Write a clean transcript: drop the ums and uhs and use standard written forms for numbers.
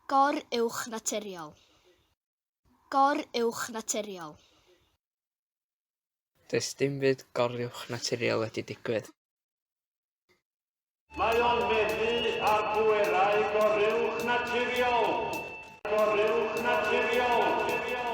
Goruwchnaturiol. Goruwchnaturiol. Does dim byd goruwchnaturiol wedi digwydd. Mae o'n meddu ar bwerau goruwchnaturiol. Goruwchnaturiol.